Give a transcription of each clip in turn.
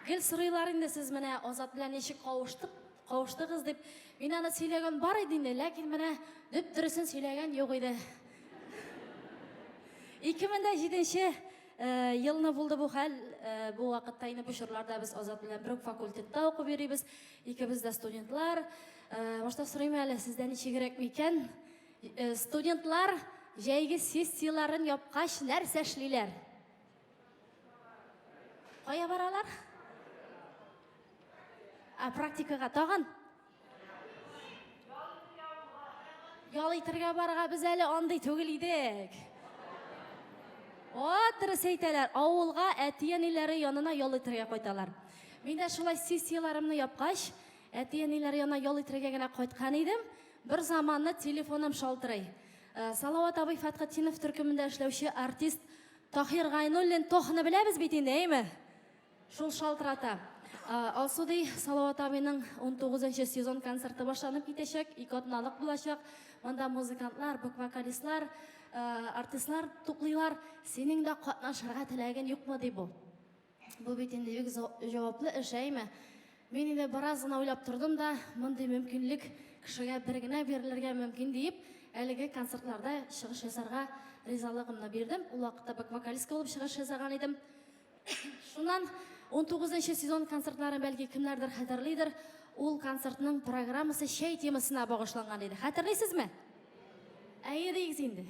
Гел сорыйлар инде сез менә Азат белән ничек кавыштык, кавыштыгыз дип. Мин аны сөйләгән бар иде инде, ләкин менә дөп дөресен сөйләгән юк иде. 2007 э, елны булды бу хәл. Э, бу вакытта инде бу чорларда без Азат белән бер үк факультетта укып йөрибез. Икебез дә студентлар. Э, башта сорыйм әле, сездә ничегрәк микән? Студентлар җәйге сессияләрен япкач нәрсә эшлиләр? Кая баралар? Ә практикага тагын? Ял итергә барырга без әле андый түгел идек. О, дөрес әйтәләр. Авылга әти-әниләре янына ял итергә кайталар. Мин дә шулай сессияләремне япкач, әти-әниләр янына ял итергә генә кайткан идем. Бер заманны телефоным шалтырый. Э, Салават абый Фәтхетдинов төркемендә эшләүче артист Таһир Гайнуллин Тохны беләбез бит инде, әйме? Шул шалтырата. Э, Алсу ди, Салават абыйның 19 сезон концерты башланып китәчәк, ике атналык булачак. Монда музыкантлар, бэк-вокалистлар, э, артистлар туплыйлар. Синең дә катнашырга теләген юкмы ди бу. Бу бит инде бик җаваплы эш, әйме? Мин инде бераз гына уйлап тордым да, мондый мөмкинлек кешегә бер генә бирелергә мөмкин диеп, әлеге концертларда чыгыш ясарга ризалыгымны бирдем. Ул вакытта бэк-вокалистка булып чыгыш ясаган идем. Шуннан 19 сезон концертларын бәлки кемнәрдер хәтерлидер. Ул концертның программасы чәй темасына багышланган иде. Хәтерлисезме? Әйе диегез инде.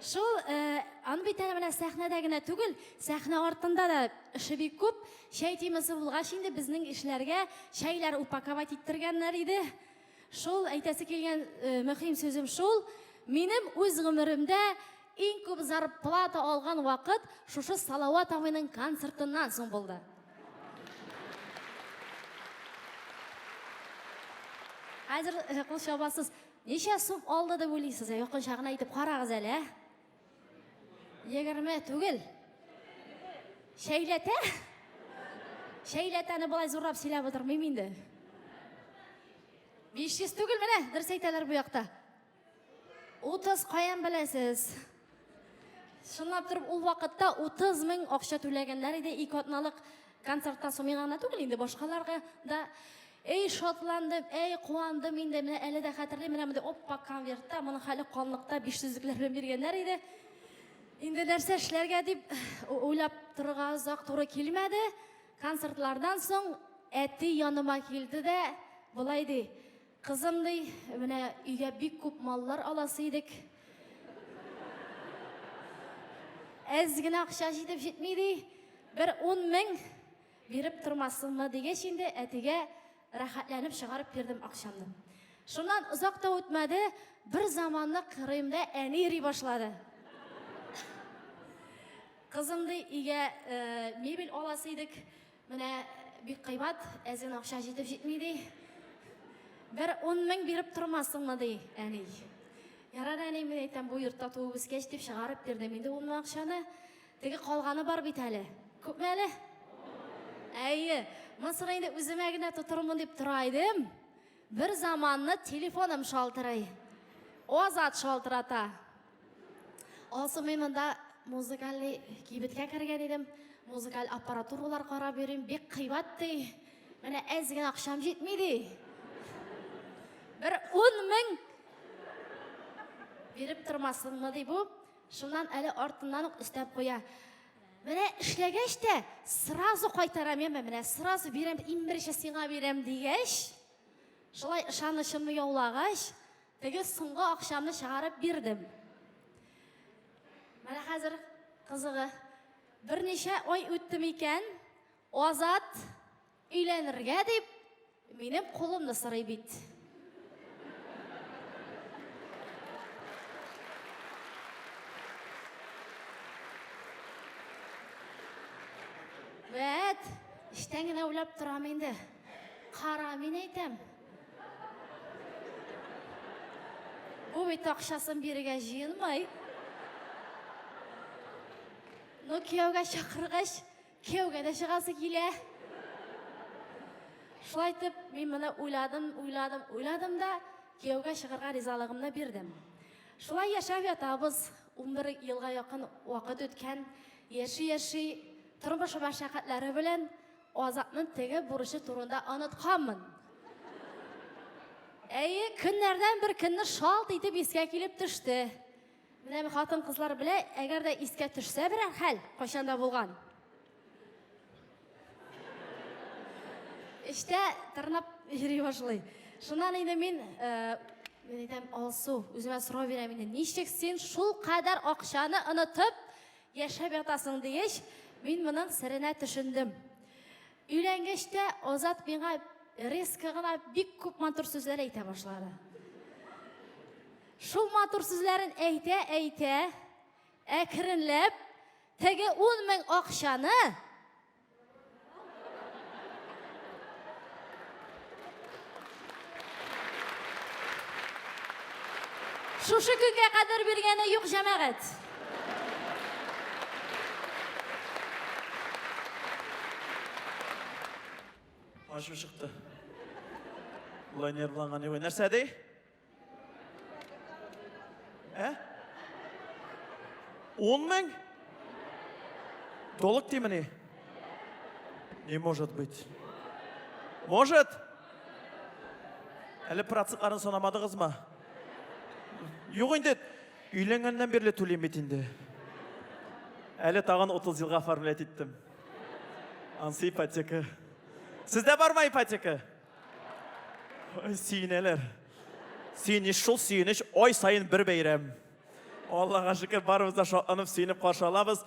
Шул, э, аны бит әле менә сәхнәдә генә түгел, сәхнә артында да эше бик күп. Чәй темасы булгач инде безнең эшләргә чәйләр упаковать иттергәннәр иде. Шул әйтәсе килгән э, мөһим сүзем шул, минем үз гомеремдә иң күп зарплата алган вакыт шушы Салават абыйның концертыннан соң булды. Хәзер э, кул чабасыз. Ничә сум алды дип уйлыйсыз? Ә якынча гына әйтеп карагыз әле, ә? 20 түгел. Шәйләтә? Шәйләтәне болай зурлап сөйләп утырмыйм инде. 500 түгел менә, дөрес әйтәләр бу якта. 30 каян беләсез? Чынлап торып, ул вакытта 30 мең акча түләгәннәр иде ике атналык концерттан соң миңа гына түгел инде, башкаларга да. Эй, шатландым, эй, куандым инде. Менә әле дә хәтерлим, менә мондый оппа конвертта, моның хәле канлыкта 500лекләр белән биргәннәр иде. Инде нәрсә эшләргә дип уйлап торырга озак туры килмәде. Концертлардан соң әти яныма килде дә, болай ди: Кызым, ди, менә өйгә бик күп маллар аласы идек. Әз генә акча җитеп җитми, ди. Бер 10 мең биреп тормасынмы дигәч инде әтигә рәхәтләнеп чыгарып бирдем акчамны. Шуннан озак та үтмәде, бер заманны кырыемда әни йөри башлады. Кызым, ди, өйгә э, мебель аласы идек. Менә бик кыйбат, әз генә акча җитеп җитми, ди. Бер 10 мең биреп тормасыңмы, ди әни. Ярар, әни, мин әйтәм, бу йортта туып үскәч дип чыгарып бирдем инде 10 мең акчаны. Теге калганы бар бит әле. Күпме әле? Әйе, монысын инде үземә генә тотырмын дип тора идем. Бер заманны телефоным шалтырый. Азат шалтырата. Алсу, мин монда музыкальный кибеткә кергән идем. Музыкаль аппаратуралар карап йөрим. Бик кыйбат ди. Менә әз генә акчам җитми ди. Бер 10 мең биреп тормасынмы ди бу. Шуннан әле артыннан ук өстәп куя. Менә эшләгәч тә сразу кайтарам, яме, менә сразу бирәм, иң беренче сиңа бирәм дигәч, шулай ышанычымны яулагач, Теге соңгы акчамны чыгарып бирдем. Менә хәзер кызыгы. Берничә ай үтте микән, Азат өйләнергә дип минем кулымны сорый бит. Вәт, эчтән генә уйлап торам инде. Кара, мин әйтәм. Бу бит акчасын бирергә җыенмый. Ну, кияүгә чакыргач, кияүгә дә чыгасы килә. Шулай итеп, мин моны уйладым, уйладым, уйладым да, кияүгә чыгарга ризалыгымны бирдем. Шулай яшәп ятабыз. 11 елга якын вакыт үткән. Яши-яши. тормыш мәшәкатьләре белән Азатның теге бурычы турында онытканмын. Әйе, көннәрдән бер көнне шалт итеп искә килеп төште. Менә хатын-кызлар белә, әгәр дә искә төшсә берәр хәл, кайчан да булган. Эштә тырнап йөри башлый. Шуннан инде мин, э, мин әйтәм, Алсу, үземә сорау бирәм инде, ничек син шул кадәр акчаны онытып яшәп ятасың дигәч, мин моның серенә төшендем. Өйләнгәч тә Азат миңа резко гына бик күп матур сүзләр әйтә башлады. Шул матур сүзләрен әйтә-әйтә, әкренләп теге 10 мең акчаны Шушы көнгә кадәр биргәне юк, җәмәгать. Ачу чыкты. Болай нервланган юк. Нәрсә ди? Ә? 10 мең? Долг димени? Не может быть. Может? Әле процентларын санамадыгызмы? Юк инде, өйләнгәннән бирле түлим бит инде. Әле тагын 30 елга оформлять иттем. Ансы ипотека. Сездә бармы ипотека? Ой, сөенәләр. Сөенеч шул сөенеч, ай саен бер бәйрәм. Аллага шөкер, барыбыз да шатланып, сөенеп каршы алабыз.